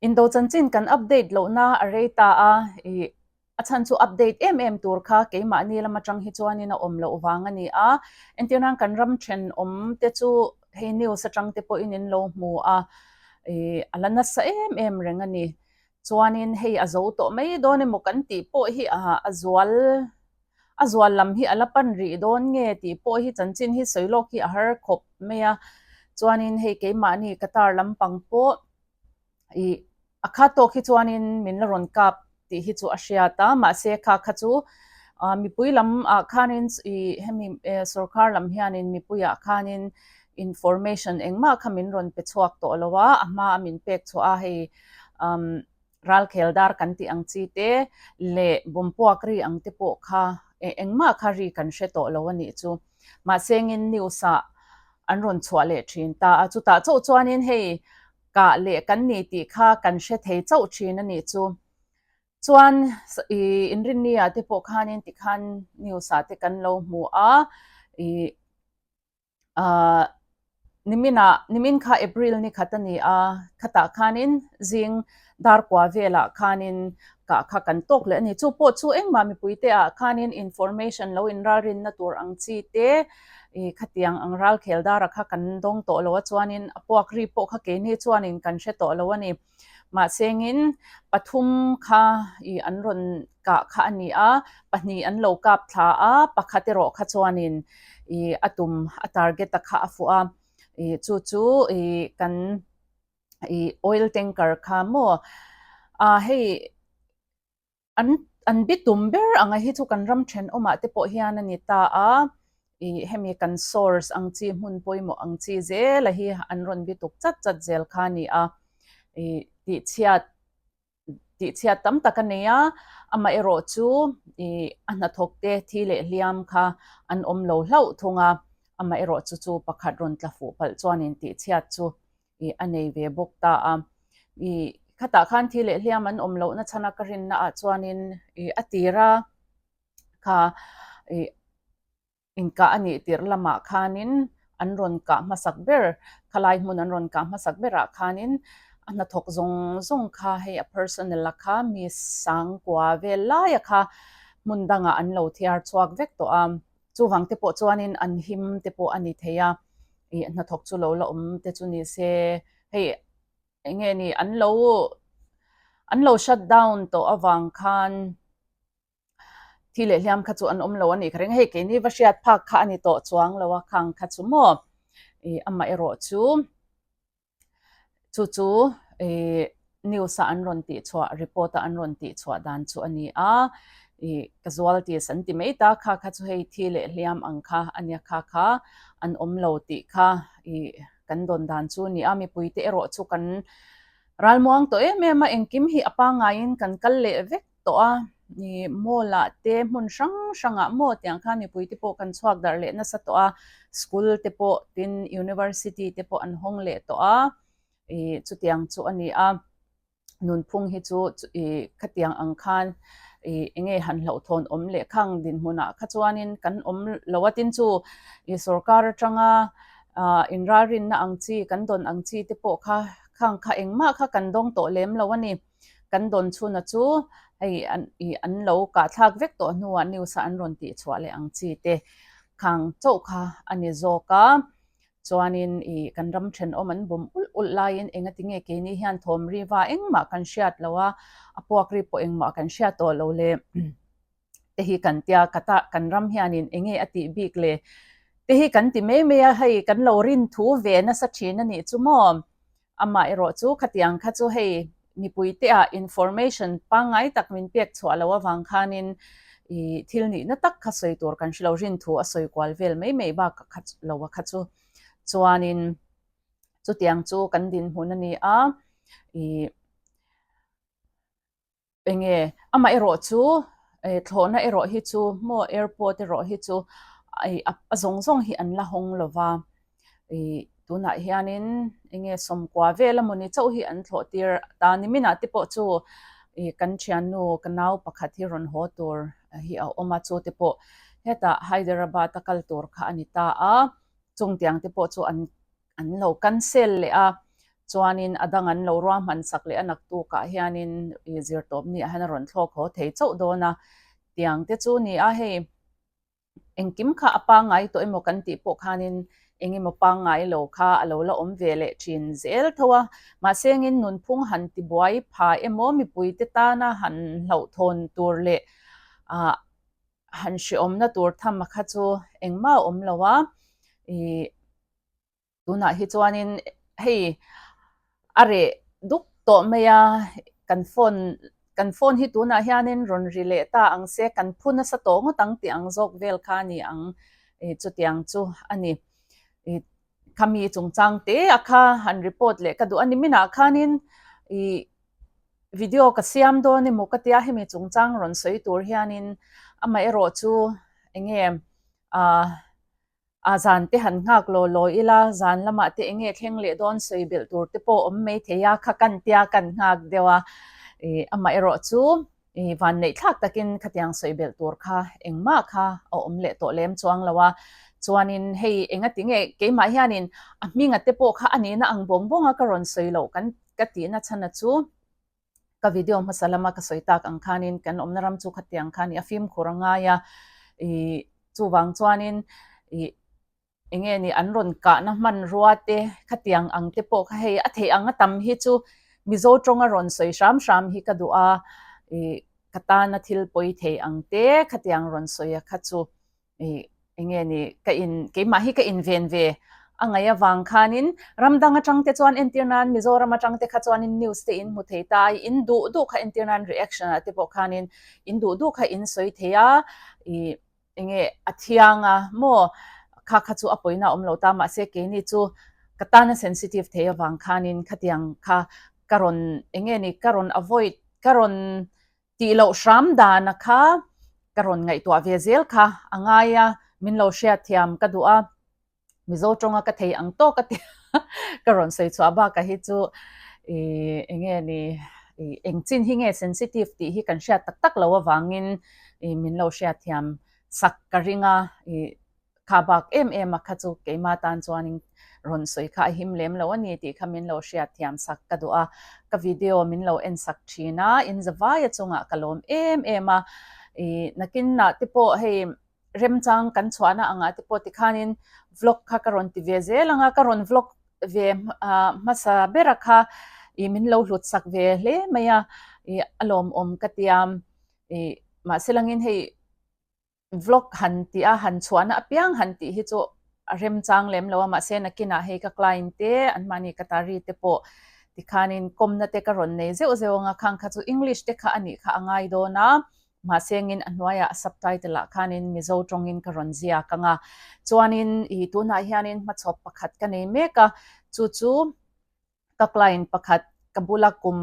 Indo chanchin kan update lohna a rei ta a, ih a chhan chu update em em tur kha keimahni lam atang hi chuanin a awm loh vang a ni a. Entirnan kan ram thenawm te chu hei news atang te pawhin in lo hmu a, ih a la nasa em em reng a ni. Chuanin hei a zo tawh mai dawn emaw kan tih pawh hi a zual A zual lam hi a la pan rih dawn nge tih pawh hi chanchin hi sawi lawk hi a har khawp mai a. Chuanin hei keimahni Qatar lampang pawh ih a kha tawk hi chuanin min la rawn kap tih hi chu a hriat a, mahse kha kha chu mipui lam ah khanin ih hemi sorkar lam hianin mipui ah khanin information engmah kha min rawn pe chhuak tawh lo a, a hma a min pek chhuah a hei umm Ralkhel dar kan tih ang chi te leh bawmpuak ri ang te pawh kha engmah kha ri kan hre tawh lo a nih chu. Mahse ngin news ah an rawn chhuah leh thin ta a, chutah chauh chuanin hei kah leh kan ni tih kha kan hre thei chauh thin a nih chu. Chuan ih inrinni ah te pawh khanin tikhan news ah te kan lo hmu a, ih Ahh niminah nimin kha April ni khat a ni a, khatah khanin zing dar kua velah khanin kah kha kan tawk leh a ni. Chu pawh chu engmah mipuite ah khanin information lo inralrinna tur ang chi te ih khatiang ang ralkhel dara kha kan dawng tawh lo a chuanin a puak ri pawh kha keini chuanin kan hre tawh lo a ni. Mahsengin pathum kha ih an rawn kah kha a ni a, pahnih an lo kap thla a, pakhat erawh kha chuanin ih a tum a target a kha a fuh a, ih chu chu ih kan ih oil tanker kha maw ah hei An an bitum ber anga hi chu kan ram thenawmah te pawh hian a ni ta a, ih hemi kan source ang chi hmun pawimawh ang chi zela hi an rawn bituk chat chat zel kha a ni a, ih tihchhiat tihchhiat tam tak a nei a, amaherawh chu ih a hnathawk te thi leh hliam kha an awm lo hlauh thung a, amaherawh chu chu pakhat rawn tla fuh palh chuanin tihchhiat chu ih a nei ve bawk ta a. Ih khatah khan thi leh hliam an awm lohna chhana ka rinna ah chuanin ih a tira kha ih inkah a nih tirh lamah khanin an rawn kah hmasak ber khalai hmun an rawn kah hmasak berah khanin a hnathawk zawng zawng kha hei a personnel a kha mi sangkua vel laia kha hmun dangah an lo thiar chhuak vek tawh a. Chuvang te pawh chuanin an him te pawh a ni thei a, ih hnathawk chu lo la awm te chu ni se, hei eng nge ni an lo an lo shut down tawh avang khan thi leh hliam kha chu an awm lo a nih ka ring a, hei keini va hriat phak kha a ni tawh chuang lo a khang kha chu maw ih amaherawh chu. Chu chu ih news a an rawn tih chhuah report a an rawn tih chhuah dan chu a ni a, ih casualties an ti mai ta kha kha chu hei thi leh hliam ang kha a nia kha kha an awm lo tih kha ih kan dawn dan chu a ni a, mipui te erawh chu kan ralmuang tawh em em a, engkim hi a pangaiin kan kal leh vek. tawh a, ih mall ah te hmun hrang hrang ah maw tiang khan mipui te pawh kan chhuak darh leh nasa tawh a, school te pawh tin university te pawh an hawng leh tawh a, ih chutiang chu a ni a, nunphung hi chu ih khatiang ang khan ih eng nge han hlauhthawn awm leh khang dinhmun ah kha chuanin kan awm lo a, tin chu ih sorkar atanga ah inralrinna ang chi kan dawn ang chi te pawh kha khang kha engmah kha kan dawng tawh lem lo a ni. Kan dawn chhuna chu hei an ih an lo kahthlak vek tawh hnuah news a an rawn tih chhuah leh ang chi te khang chauh kha a ni zawk a. Chuanin ih kan ram thenawm an bawm ulh ulh laiin engati nge keini hian thawm ri va engmah kan hriat lo a, a puak ri pawh engmah kan hriat tawh lo le. te hi kan tia ka ta kan ram hianin eng nge a tih bik le te hi kan ti mai mai a, hei kan lo rin thu ve nasa thin a nih chu maw? Amah erawh chu khatiang kha chu hei mipui te ah information pangngai tak min pek chhuah loh avang khanin ih thil nihna tak kha sawi tur kan hre lo, rin thu a sawi kual vel mai mai bak kha lo a kha chu chuanin chutiang chu kan dinhmun a ni a, ih. Enge amah erawh chu thlawhna erawh hi chu maw airport erawh hi chu a zawng zawng hi an la hawng lo va, ih tunah hianin enge sawmkua vel amawni chauh hi an thlawh tir ta niminah te pawh chu ih kan thiannu ka nau pakhat hi rawn haw tur hi a awm a chu te pawh hetah Hyderabad a kal tur kha a ni ta a, chungtiang te pawh chu an. an lo cancel leh a, Chuanin a dang an lo ruahman sak leh a naktukah hianin ih zirtawp ni ah hian a rawn thlawk haw thei chauh dawn a, tiang te chu ni a hei engkim kha a pangngai tawh emaw kan tih pawh khanin eng emaw pangngai lo kha a lo la awm ve leh thin zel tho a, mahse engin nunphung han tibuai pha emaw mipuite tana han hlauhthawn tur leh ah han hreawmna tur tham a kha chu engmah a awm lo a, ih. Tunah hi chuanin hei a reh duk tawh mai a, kan phone kan phone hi tunah hianin rawn ri leh ta ang se, kan phu nasa tawh ngawt ang tih ang zawk vel kha a ni ang, ih chutiang chu a ni. Ih khami chungchang te a kha han report leh ka duh a ni. Minah khanin ih video ka siam dawn emaw ka tia hemi chungchang rawn sawi tur hianin amaherawhchu eng nge ah A zan te han nghak law law ila, zan lamah te enge thleng leh dawn sawi belh tur te pawh awm mai thei a, kha kan tia kan nghak deuh a, ih amah erawh chu ih van neih thlak takin khatiang sawi belh tur kha engmah kha a awm leh tawh lem chuang lo a, chuanin hei enga tinge keimah hianin a hminga te pawh kha a nihna ang bawng bawng a ka rawn sawi loh kan ka tihna chhan a chu. Ka video hmasa lama ka sawi tak ang khanin kan awmna ram chu khatiang kha a ni a, fimkhur a ngai a, ih chuvang chuanin ih eng nge ni an rawn kahna hmanrua te khatiang ang te pawh kha hei a theih ang a tam hi chu Mizo tawnga rawn sawi hram hram hi ka duh a, ih ka tana thil pawi thei ang te khatiang rawn sawi a kha chu. Ih eng nge ni ka in keimah hi ka inven ve a ngaih avang khanin ram dang atang te chuan entir nan Mizoram atang te kha chuanin news te in hmu thei ta a, in duh duh kha entir nan reaction ah te pawh khanin in duh duh kha in sawi thei a, ih eng nge a thiang a maw kha kha chu a pawina a awm lo ta mahse keini chu ka tana sensitive thei avang khanin khatiang kha ka rawn eng nge ni ka rawn avoid ka rawn Tih loh hram dana kha ka rawn ngaihtuah ve zel kha a ngai a, min lo hriatthiam ka duh a, Mizo tawnga ka thei ang tawk a tia ka rawn sawi chhuah bakah hi chu ih eng nge ni ih eng chin hi nge sensitive tih hi kan hriat tak tak lo avangin ih min lo hriatthiam sak ka ring a ih Kha bak em em a kha chu keimah tan chuanin rawn sawi kha a him lem lo a ni tih kha min lo hriat thiam sak ka duh a, ka video min lo en sak thin a, in zavaia chungah ka lawm em em a, ih nakinah te pawh hei remchang kan chhuahna angah te pawh tikhanin vlog kha ka rawn ti ve zel ang a, ka rawn vlog ve hmasa bera kha ih min lo hlut sak ve hle mai a, ih a lawmawm ka tia, ih mahse langin hei. Vlog han tih a, han chhuahna apiang han tih hi chu a remchang lem lo a, mahse nakinah hei ka client te, anmahni ka tari te pawh tikhanin kawmna te ka rawn nei zeuh zeuh ang a, khang kha chu English te kha a nih kha a ngai dawn a, mahse engin a hnuaiah a subtitle ah khanin Mizo tawngin ka rawn ziak ang a, chuanin ih tunah hianin hmachhawp pakhat ka nei mek a, chu chu. Ka client pakhat ka bula kum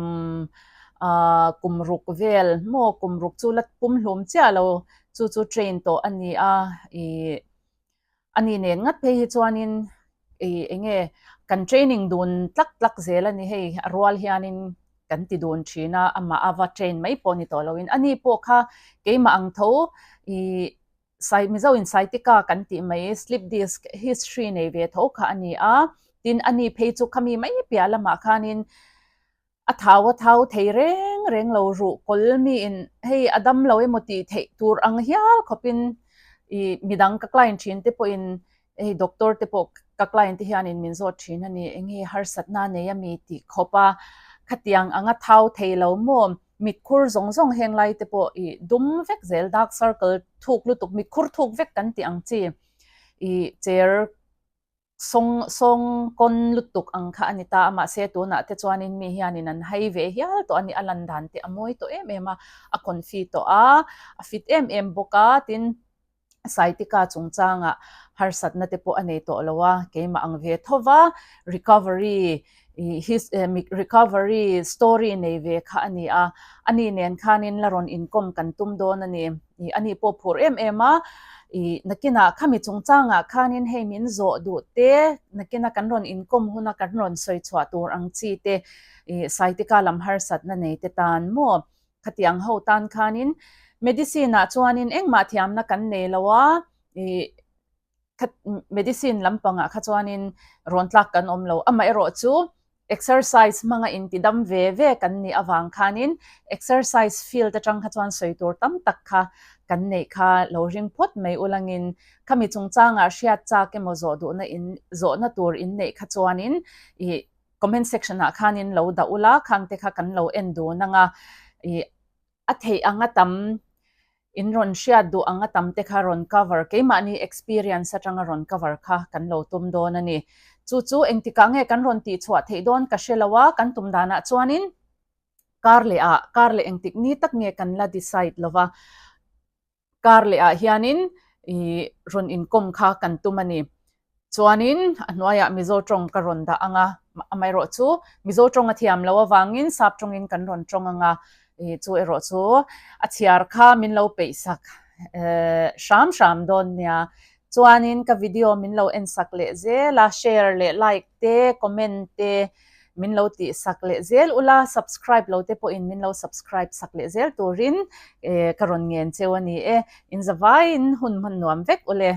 ah kum ruk vel maw kum ruk chu la pum hlum chiah lo chu chu train tawh a ni a ih a ni nen ngat phei hi chuanin ih eng nge kan training dun tlak tlak zel a ni hei a rual hianin kan ti dun thin a amah a va train mai pawh ni tawh loin a ni pawh kha keimah ang tho ih Sai Mizo in Saitika kan tih mai slip disc history nei ve tho kha a ni a, tin a ni phei chu khami mai piah lamah khanin a thau a thau thei reng reng lo ruh kawl miin hei a dam lo emaw tih theih tur ang hial khawpin ih midang ka client thin te pawhin hei doctor te pawh ka client te hianin min zawt thin a ni eng nge harsatna nei a mi tih khawp a khatiang anga thau thei lo maw. Mitkhur zawng zawng heng lai te pawh ih dum vek zel dark circle thuk lutuk mitkhur thuk vek kan tih ang chi ih cher sawng sawng kawn lutuk ang kha a ni ta a mahse tunah te chuanin mi hianin an hai ve hial tawh a ni a lan dan te a mawi tawh em em a a confi tawh a a fit em em bawk a tin Saitika chungchangah harsatna te pawh a nei tawh lo a, keimah ang ve tho va, recovery his recovery story nei ve kha a ni a, ani nen khanin la rawn inkawm kan tum dawn a ni, ih ani pawh phur em em a, ih nakinah khami chungchangah khanin hei min zawh duh te, nakina kan rawn inkawm huna kan rawn sawi chhuah tur ang chi te, ih Saitika lam harsatna nei te tan maw? Khatiang ho tan khanin medicine ah chuanin engmah thiamna kan nei lo a, ih kha medicine lampangah kha chuanin rawn tlak kan awm lo. Amaherawhchu Exercise hmanga intidam ve ve kan nih avang khanin exercise field atang kha chuan sawi tur tam tak kha kan neih kha lo ring phawt mai ulangin khami chungchangah hriat chak emaw zawh duhna in zawhna tur in neih kha chuanin ih comment section ah khanin lo dah ula khangte kha kan lo en dun anga ih a theih anga tam In rawn hriat duh ang a tam te kha rawn cover, keimahni experience atanga rawn cover kha kan lo tum dawn a ni. Chu chu engtikah nge kan rawn tihchhuah theih dawn ka hre lo a, kan tum danah chuanin kar leh ah, kar leh engtik ni tak nge kan la decide lo va, kar leh ah hianin ih rawn inkawm kha kan tum a ni. Chuanin a hnuaiah Mizo tawng ka rawn dah ang a, amaherawh chu Mizo tawng a thiam loh avangin sap tawngin kan rawn tawng ang a, ih chu erawh chu a chhiar kha min lo peih sak hram hram dawn nia. Chuanin ka video min lo en sak leh zel a, share leh like te, comment te min lo tih sak leh zel ula, subscribe lo te pawhin min lo subscribe sak leh zel turin ka rawn ngen cheu a ni e. Inzavaiin hun hman nuam vek ule.